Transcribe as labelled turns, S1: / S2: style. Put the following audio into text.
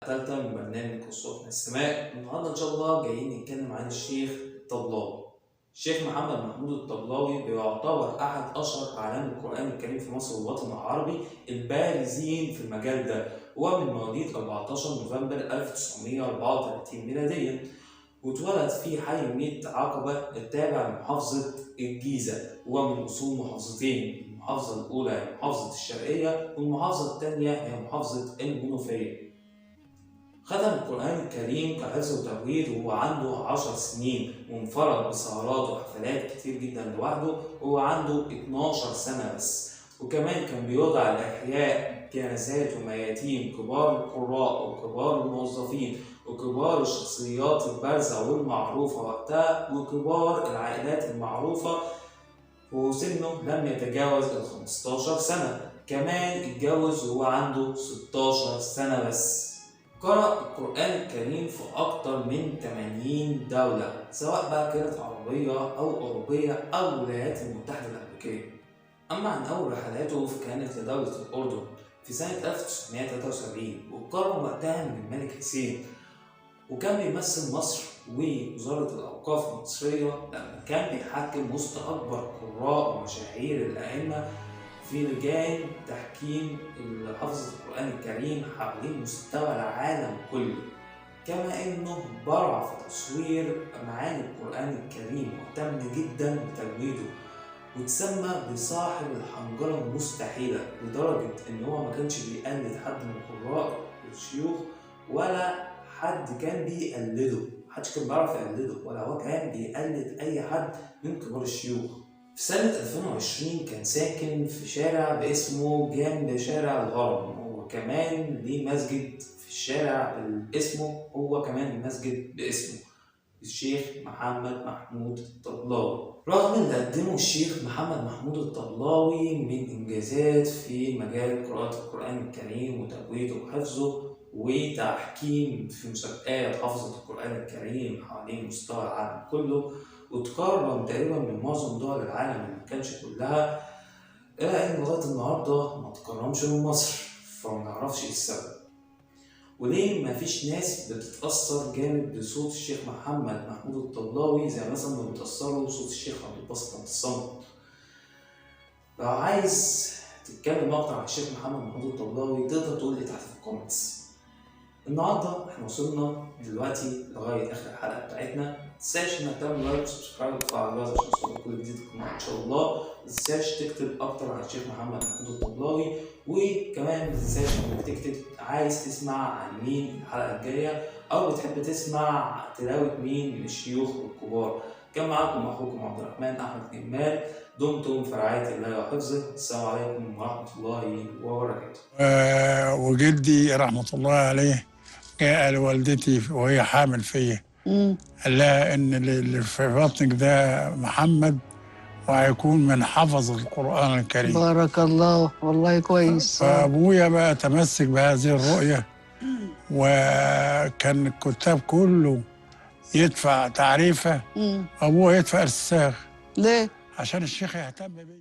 S1: الثالثة من برنامج الصوت من السماء. النهاردة إن شاء الله جايين نتكلم عن الشيخ الطبلاوي. الشيخ محمد محمود الطبلاوي بيعتبر أحد أشهر أعلام القرآن الكريم في مصر والوطن العربي البارزين في المجال ده. هو من مواليد 14 نوفمبر 1934 ميلاديا، واتولد في حي ميت عقبة التابع لمحافظة الجيزة. هو من أصول محافظتين، المحافظة الأولى هي محافظة الشرقية والمحافظة الثانية هي محافظة المنوفية. ختم القرآن الكريم كحفظ وتجويد وهو عنده 10 سنين، وانفرد بسهرات وحفلات كتير جدا لوحده وهو عنده 12 سنة بس. وكمان كان بيوضع لإحياء جنازات ومياتين كبار القراء وكبار الموظفين وكبار الشخصيات البارزة والمعروفة وقتها وكبار العائلات المعروفة، وسنه لم يتجاوز ال 15 سنة. كمان اتجوز وهو عنده 16 سنة بس. قرأ القرآن الكريم في أكتر من 80 دولة، سواء بقى كانت عربية أو أوروبية أو الولايات المتحدة الأمريكية. أما عن أول رحلاته فكانت لدولة الأردن في سنة 1973، واتكرم وقتها من الملك حسين، وكان بيمثل مصر ووزارة الأوقاف المصرية لما كان بيحكم وسط أكبر قراء ومشاهير الأئمة في لجان تحكيم حفظة القرآن الكريم حوالين مستوى العالم كله. كما إنه برع في تصوير معاني القرآن الكريم واهتم جدا بتجويده، وتسمى بصاحب الحنجرة المستحيلة لدرجة إن هو ما كانش بيقلد حد من القراء والشيوخ ولا حد كان بيقلده، محدش كان بيعرف يقلده ولا هو كان بيقلد أي حد من كبار الشيوخ. في سنة 2020 كان ساكن في شارع باسمه جنب شارع الهرم، وكمان ليه مسجد في الشارع باسمه، هو كمان المسجد باسمه، الشيخ محمد محمود الطبلاوي. رغم اللي قدمه الشيخ محمد محمود الطبلاوي من إنجازات في مجال قراءة القرآن الكريم وتجويده وحفظه وتحكيم في مسابقات حفظة القرآن الكريم حوالين مستوى العالم كله، وتكرم تقريبا من معظم دول العالم اللي ما كانش كلها، إلا إن لغاية النهاردة ما تكرمش من مصر، فما نعرفش إيه السبب وليه ما فيش ناس بتتأثر جامد بصوت الشيخ محمد محمود الطبلاوي زي مثلا ما بيتأثروا بصوت الشيخ عبد الباسط عبد الصمد. لو عايز تتكلم أكتر عن الشيخ محمد محمود الطبلاوي تقدر تقول لي تحت في ال comments. النهارده احنا وصلنا دلوقتي لغايه اخر الحلقه بتاعتنا. متنساش انك تعمل like و subscribe وتفعل الجرس عشان يوصلك كل جديد القناه ان شاء الله. متنساش تكتب اكتر عن الشيخ محمد محمود الطبلاوي، وكمان متنساش انك تكتب عايز تسمع عن مين الحلقه الجايه، او بتحب تسمع تلاوه مين من الشيوخ الكبار. كان معاكم اخوكم عبد الرحمن احمد جمال، دمتم في رعايه الله وحفظه. السلام عليكم ورحمه الله وبركاته.
S2: وجدي رحمه الله عليه جاء لوالدتي وهي حامل فيا، قال لها ان اللي في بطنك ده محمد وهيكون من حفظ القرآن الكريم.
S3: بارك الله، والله كويس.
S2: فأبويا بقى تمسك بهذه الرؤية، وكان الكتاب كله يدفع تعريفة، أبوه يدفع الساغ.
S3: ليه؟
S2: عشان الشيخ يهتم بيه.